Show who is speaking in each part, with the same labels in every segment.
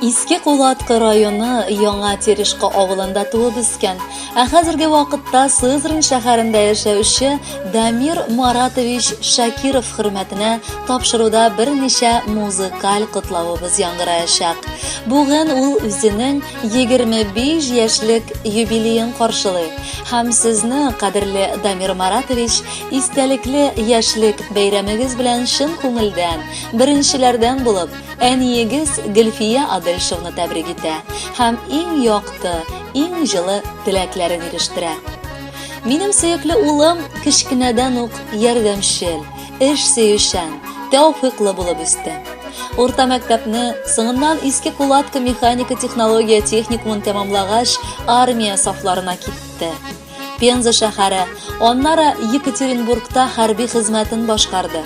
Speaker 1: Иске Кулаткы районы Яңа Терешка авылында туып үскән, ә хәзерге вакытта Сызрань шәһәрендә яшәүче Дамир Маратович Шакиров хөрмәтенә тапшыруда берничә музыкаль котлавыбыз яңгыраячак. Бүген ул үзенең 25 яшьлек юбилеен каршылый һәм сезне, кадерле Дамир Маратович, истәлекле яшьлек бәйрәмегез белән чын күңелдән, беренчеләрдән булып, Әниегез Гөлфия Адельшевна тәбрик итә һәм иң якты, иң җылы теләкләрен ирештерә. Минем сөекле улым кечкенәдән үк ярдәмчел, эш сөючән, тәүфыйклы булып үсте. Урта мәктәпне, соңыннан Иске Кулатка механика технология техникумын тәмамлагач, армия сафларына китте. Пенза шәһәре, аннары Екатеринбургта хәрби хезмәтен башкарды.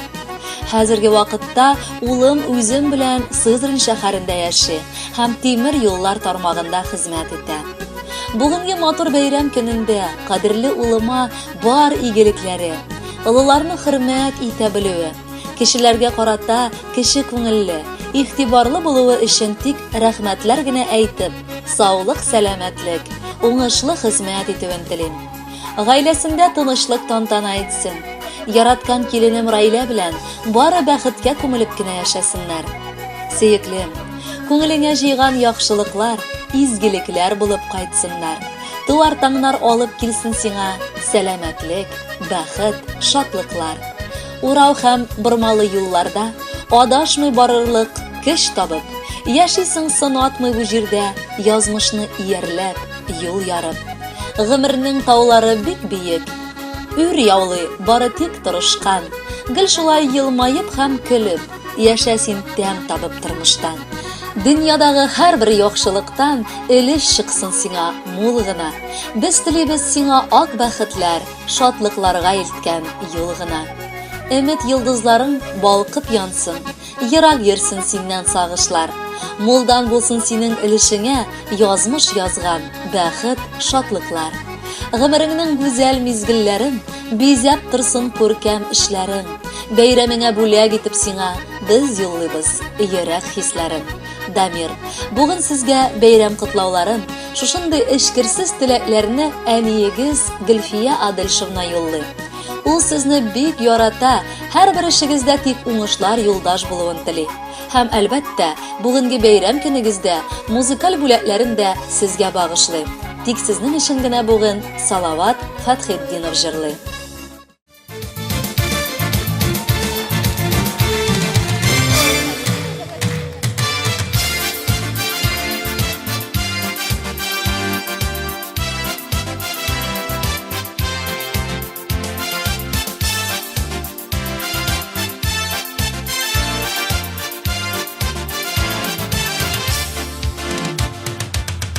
Speaker 1: Хәзерге вакытта улым үзем белән Сызрань шәһәрендә яши һәм тимер юллар тармагында хезмәт итә. Бүгенге матур бәйрәм көнендә кадерле улыма бар игелекләре, олыларны хөрмәт итә белүе, кешеләргә карата кече күңелле, игътибарлы булуы өчен тик рәхмәтләр генә әйтеп, саулык-сәламәтлек, уңышлы хезмәт итүен телим. Гаиләсендә тынычлык тантана итсен. Яраткан киленем Раилә белән бары бәхеткә күмелеп кенә яшәсеннәр. Сөеклем, күңелеңә җыйган яхшылыклар, изгелекләр булып кайтсыннар. Туар таңнар алып килсен сиңа сәламәтлек, бәхет, шатлыклар. Урау һәм бормалы юлларда адашмый барырлык көч табып, яшисең сынатмый бу җирдә, язмышны иярләп, юл ярып. Гомернең таулары бик биек, үр яулый бары тик тырышкан. Гел шулай елмаеп һәм көлеп, яшә син тәм табып тормыштан. Дөньядагы һәрбер яхшылыктан өлеш чыксын сиңа мул гына. Без телибез сиңа ак бәхетләр, Шатлыкларга илткән юл гына. Өмет йолдызларың балкып янсын, Ерак йөрсен синнән сагышлар. Мулдан булсын синең өлешеңә Язмыш язган бәхет, шатлыклар. Гомереңнең гүзәл мизгелләрен Бизәп торсын күркәм эшләрең. Бәйрәмеңә бүләк итеп сиңа Без юллыйбыз йөрәк хисләрен. Дамир, бүген сезгә бәйрәм котлауларын, шушындый эчкерсез теләкләрне әниегез Гөлфия Адельшевна юллый. Ул сезне бик ярата, һәрбер эшегездә тик уңышлар юлдаш булуын тели. Һәм, әлбәттә, бүгенге бәйрәм көнегездә музыкаль бүләкләрен дә сезгә багышлый. Тик сезнең өчен генә бүген Салават Фәтхетдинов җырлый.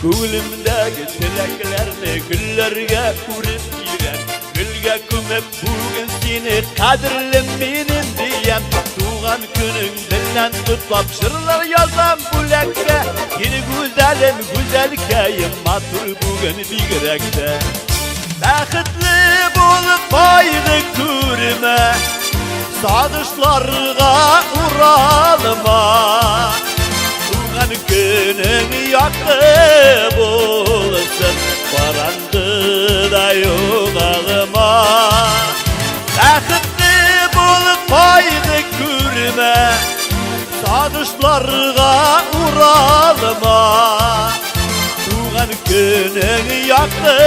Speaker 2: Күңелемдәге теләкләрне гөлләргә үреп бирәм. Гөлгә күмеп бүген сине кадерлем минем диям. Туган көнең белән котлап җырлар язам бүләккә. Сине гүзәлем, гүзәлкәем, матур бүген бигрәк тә. Бәхетле булып кайгы күрмә, Сагышларга уралма. Туган көнең якты булсын, Караңгыда югалма. Бәхетле булып кайгы күрмә, Сагышларга уралма. Туган көнең якты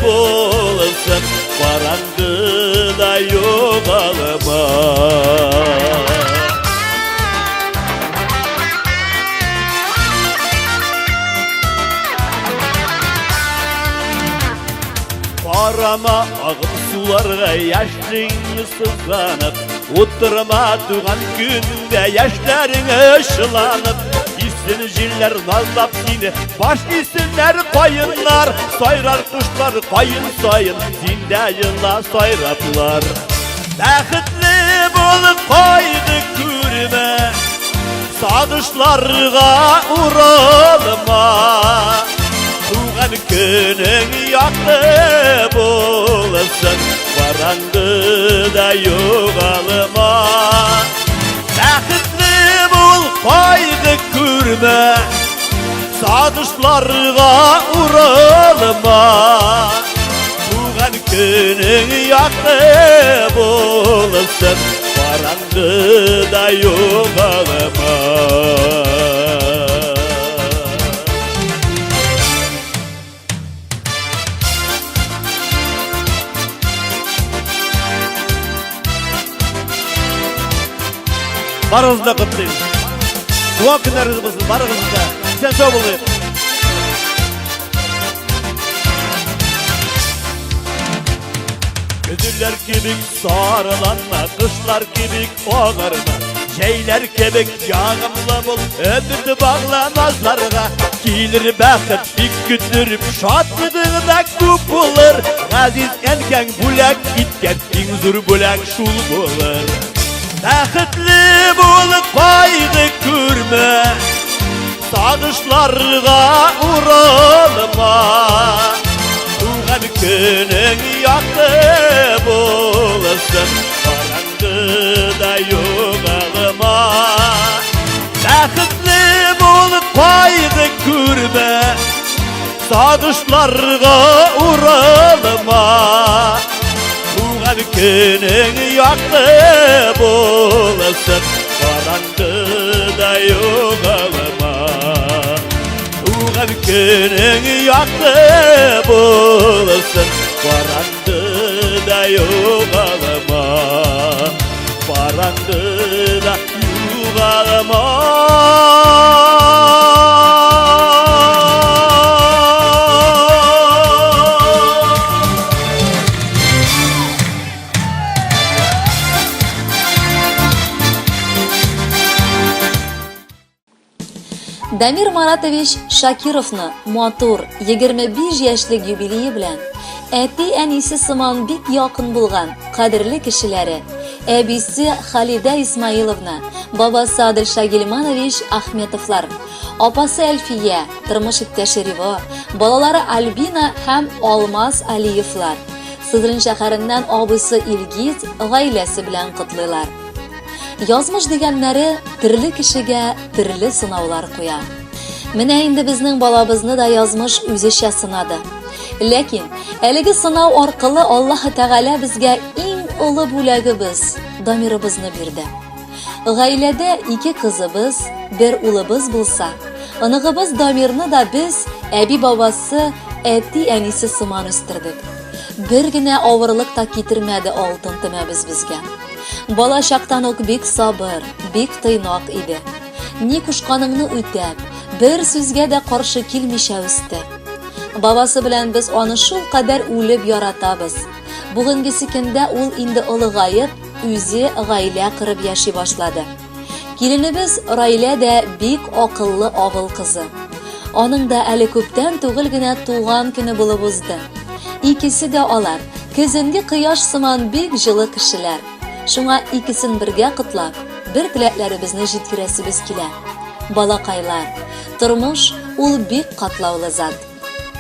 Speaker 2: булсын, Караңгыда югалма. Карама агым суларга яшьлең сызланып, Утырма туган көнеңдә яшьләрең ышыланып, Исен җилләр назлап сине, баш исеннәр каеннар, Сайрар кошлар каен саен, син дә ела сайраплар. Бәхетле булып кайгы күрмә, Сагышларга уралма. Туган көнең якты булсын, Караңгыда югалма. Бәхетле бул, кайгы күрмә, Сагышларга уралма. Туган көнең якты булсын, караңгыда югалма. Барыгызны да котлыйм. Туган көннәрегез булсын, барыгызны да. Исән сау булыйк. Көзләр кебек сарыланма, кышлар кебек агарма, җәйләр кебек ягымлы бул, өмет багла назларга. Килер бәхет бик көттереп, шатлыгың да күп булыр. Газиз әнкәң бүләк иткән иң зур бүләк шул булыр. Бәхетле булып кайгы күрмә, Сагышларга уралма. Туган көнең якты булсын, караңгыда югалма. Бәхетле булып кайгы күрмә, Сагышларга уралма. Туган көнең якты булсын, караңгыда югалма. Туган көнең якты булсын, караңгыда югалма. Караңгыда югалма.
Speaker 1: Дамир Маратович Шакировны матур 25 яшьлек юбилее белән әти-әнисе сыман бик якын булган кадерле кешеләре, әбисе Халидә Исмаиловна, бабасы Адельша Гильманович Ахметовлар, апасы Әлфия, тормыш иптәше Риво, балалары Альбина һәм Алмаз Алиевлар, Сызрань шәһәреннән абыйсы Илгиз гаиләсе белән котлыйлар. Язмыш дигәннәре төрле кешегә төрле сынаулар куя. Менә инде безнең балабызны да язмыш үзечә сынады. Ләкин әлеге сынау аркылы Аллаһ Тәгалә безгә иң олы бүләгебез, Дамирыбызны бирде. Гаиләдә ике кызыбыз, бер улыбыз булса, оныгыбыз Дамирны да без әби-бабасы, әти-әнисе сыман үстердек. Бер генә авырлык та китермәде алтын төмәбез безгә. Бала чактан ук бик сабыр, бик тыйнак иде. Ни кушканыңны үтәп, бер сүзгә дә каршы килмичә үсте. Бабасы белән без аны шул кадәр үлеп яратабыз. Бүгенгесе көндә ул инде олыгаеп, үзе гаилә корып яши башлады. Киленебез Раилә дә бик акыллы авыл кызы. Аның да әле күптән түгел генә туган көне булып узды. Икесе дә алар, көзенге кояш сыман бик җылы кешеләр. Шуңа икесен бергә котлап, бер теләкләребезне җиткерәсебез килә. Балакайлар, тормыш ул бик катлаулы зат.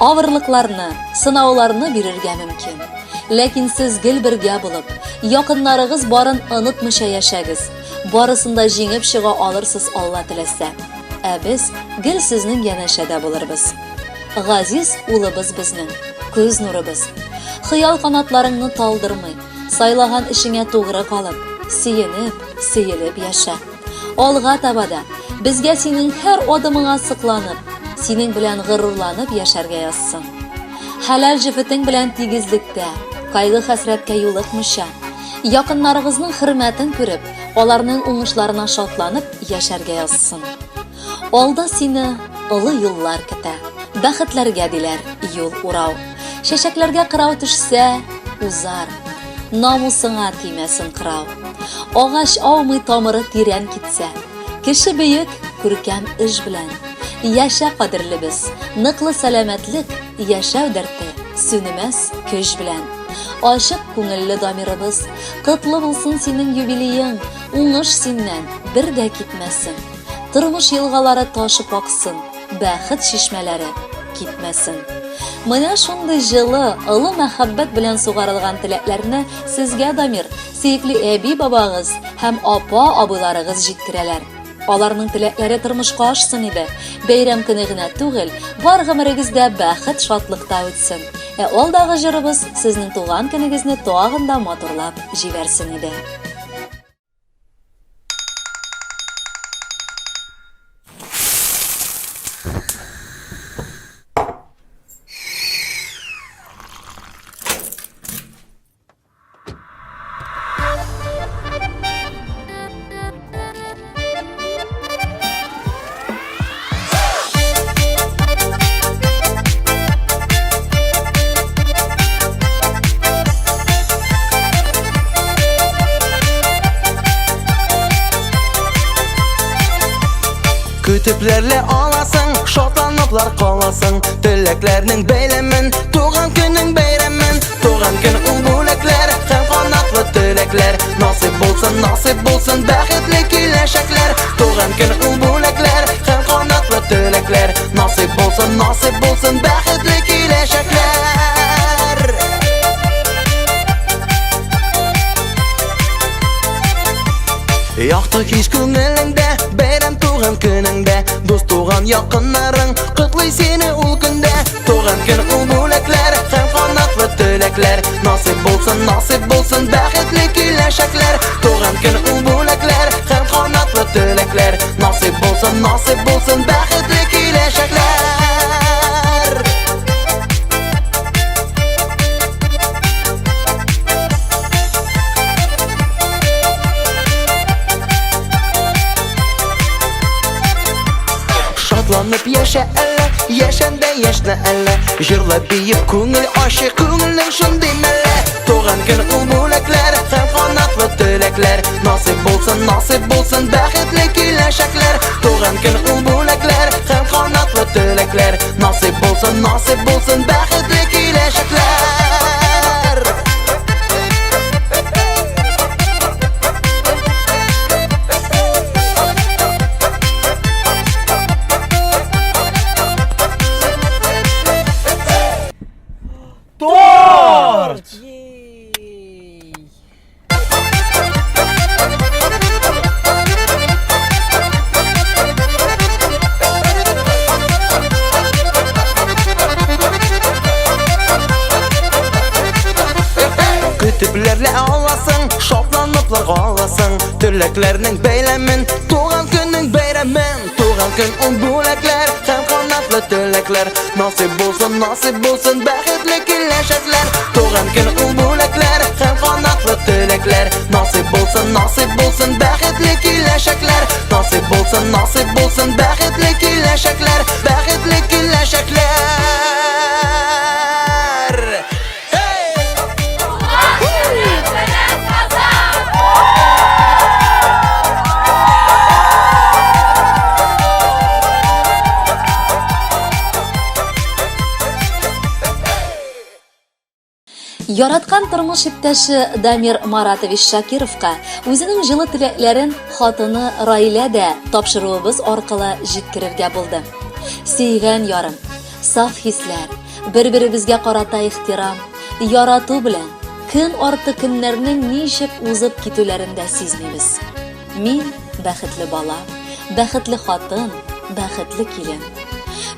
Speaker 1: Авырлыкларны, сынауларны бирергә мөмкин. Ләкин сез гел бергә булып, якыннарыгыз барын онытмыйча яшәгез. Барысын да җиңеп чыга алырсыз Алла теләсә. Ә без гел сезнең янәшәдә булырбыз. Газиз улыбыз безнең, күз нурыбыз. Хыял канатларыңны талдырмый, сайлаган эшеңә тугры калып, сөенеп, сөелеп яшә. Алга таба да безгә синең һәр адымыңа сокланып, синең белән горурланып яшәргә язсын. Хәләл җефетең белән тигезлектә, кайгы-хәсрәткә юлыкмыйча, якыннарыгызның хөрмәтен күреп, аларның уңышларына шатланып яшәргә язсын. Алда сине олы юллар көтә. Бәхетләргә диләр юл урау. Чәчәкләргә кырау төшсә, узар. Намусыңа тимәсен кырау. Агач аумый тамыры тирән китсә. Кеше бөек, күркәм эш белән. Яшә кадерлебез, ныклы сәламәтлек, яшәү дәрте, сүнемәс көч белән. Ачык күңелле Дамирыбыз, котлы булсын синең юбилеең, уңыш синнән бер дә китмәсен. Тормыш елгалары ташып аксын, бәхет чишмәләре кипмәсен. Менә шундый җылы, олы мәхәббәт белән сугарылган теләкләрне сезгә, Дамир, сөекле әби-бабагыз һәм апа-абыйларыгыз җиткерәләр. Аларның теләкләре тормышка ашсын иде. Бәйрәм көне генә түгел, бар гомерегез дә бәхет, шатлыкта үтсен. Ә алдагы җырыбыз сезнең туган көнегезне тагын да матурлап җибәрсен иде.
Speaker 3: Көтепләрле аласың, шатланыплар каласың. Теләкләрнең бәйләмен, туган көнең бәйрәмен. Туган көн ул бүләкләр һәм канатлы теләкләр. Насыйп булсын, насыйп булсын бәхетле киләчәкләр. Туган көн ул бүләкләр һәм канатлы теләкләр. Насыйп булсын, насыйп булсын бәхетле киләчәкләр. Якты хис күңелеңдә, бәйрәм туган көнеңдә, дус туган якыннарың котлый сине ул көндә. Туган көн ул бүләкләр һәм канатлы теләкләр. Насыйп булсын, насыйп булсын бәхетле киләчәкләр. Туган көн ул бүләкләр һәм канатлы теләкләр. Насыйп булсын, насыйп булсын бәхетле киләчәкләр. Шатланып яшә әллә, яшәндә яшьнә әллә. Җырлап биеп күңел ачык, күңелнең шундый мәллә. Туган көн ул бүләкләр һәм канатлы теләкләр. Насыйп булсын, насыйп булсын бәхетле киләчәкләр. Туган көн ул бүләкләр һәм канатлы теләкләр. Насыйп булсын, насыйп булсын бәхетле киләчәкләр.
Speaker 2: Торт!
Speaker 4: Ей!
Speaker 3: Көтепләрле аласың, шатланыплар каласың. Теләкләрнең бәйләмен, туган көннең бәйрәмен. Туган көн ул бүләкләр һәм канатлы теләкләр. Насыйп булсын, насыйп булсын бәхетле киләчәкләр. Туган көн ул бүләкләр һәм канатлы теләкләр. Насыйп булсын, насыйп булсын бәхетле киләчәкләр. Насыйп булсын, насыйп булсын бәхетле киләчәкләр. Бәхетле киләчәкләр. Hey!
Speaker 1: Яраткан тормыш иптәше Дамир Маратович Шакировка үзенең җылы теләкләрен хатыны Раилә дә тапшыруыбыз аркылы җиткерергә булды. Сөйгән ярым, саф хисләр, бер-беребезгә карата ихтирам, ярату белән көн арты көннәрнең ничек узып китүләрен дә сизмибез. Мин бәхетле бала, бәхетле хатын, бәхетле килен.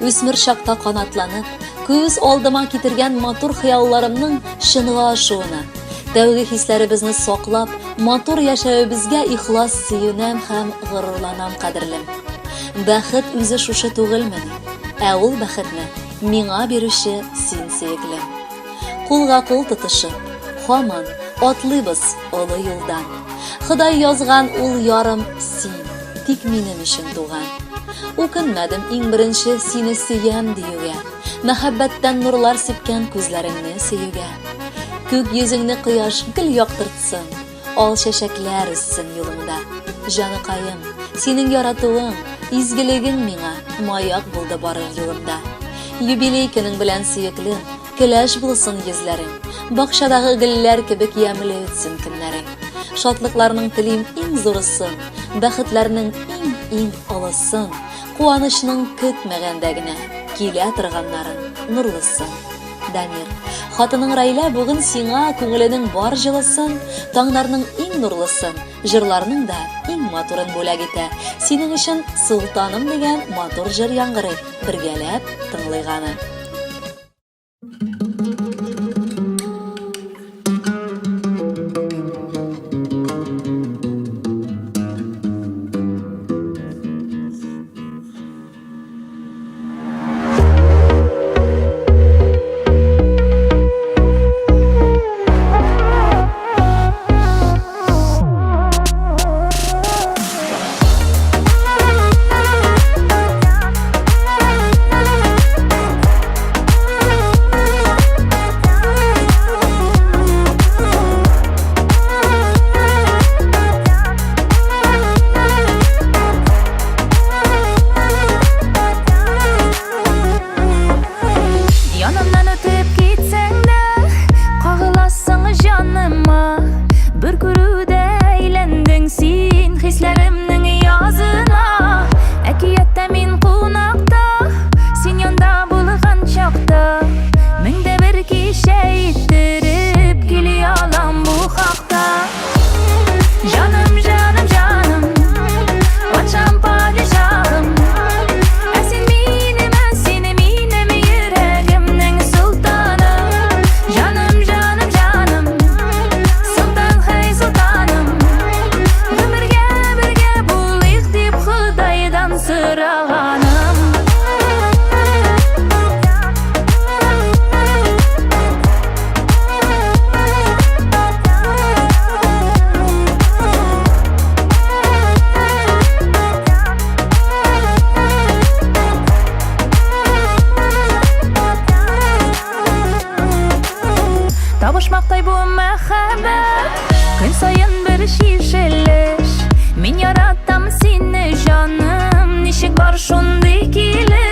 Speaker 1: Үсмер чакта канатланып, күз алдыма китергән матур хыялларымның чынга ашуына, тәүге хисләребезне саклап, матур яшәвебезгә ихлас сөенәм һәм горурланам, кадерлем. Бәхет үзе шушы түгелмени? Ә ул бәхетне миңа бирүче син, сөеклем. Кулга кул тотышып, һаман атлыйбыз олы юлдан. Ходай язган ул ярым син, тик минем өчен туган. Үкенмәдем иң беренче сине сөям диюгә, мәхәббәттән нурлар сипкән күзләреңне сөюгә. Күк йөзеңне кояш гел яктыртсын, ал чәчәкләр үссен юлыңда. Җаныкаем, синең яратуың, изгелегең миңа маяк булды барыр юлымда. Юбилей көнең белән, сөеклем, көләч булсын йөзләрең. Бакчадагы гөлләр кебек ямьле үтсен көннәрең. Шатлыкларның телим иң зурысын, бәхетләрнең иң-иң олысын, куанычның көтмәгәндә генә килә торганнарын нурлысын. Дамир, хатының Раилә бүген сиңа күңеленең бар җылысын, таңнарның иң нурлысын, Җырларның да иң матурын бүләк итә. Синең өчен Солтаным дигән матур җыр яңгырый. Бергәләп тыңлыйк аны.
Speaker 5: Янымнан үтеп китсәң дә, кагыласың җаныма. Бер күрүдә әйләндең син хисләремнең язына. Әкияттә мин кунакта, син янда булган чакта. Меңдә бер кичә иттереп кили алам бу хакта. Җаным, җаным, җаным, патшам, падишаһым. Ә син минем, ә син минем йөрәгемнең солтаны. Җаным, җаным, җаным, солтан, хәй, солтаным. Гомергә бергә булыйк дип Ходайдан сораганым. Табышмактай бу мәхәббәт, көн саен бер чишелеш. Мин яратам сине, җаным, ничек бар шундый килеш.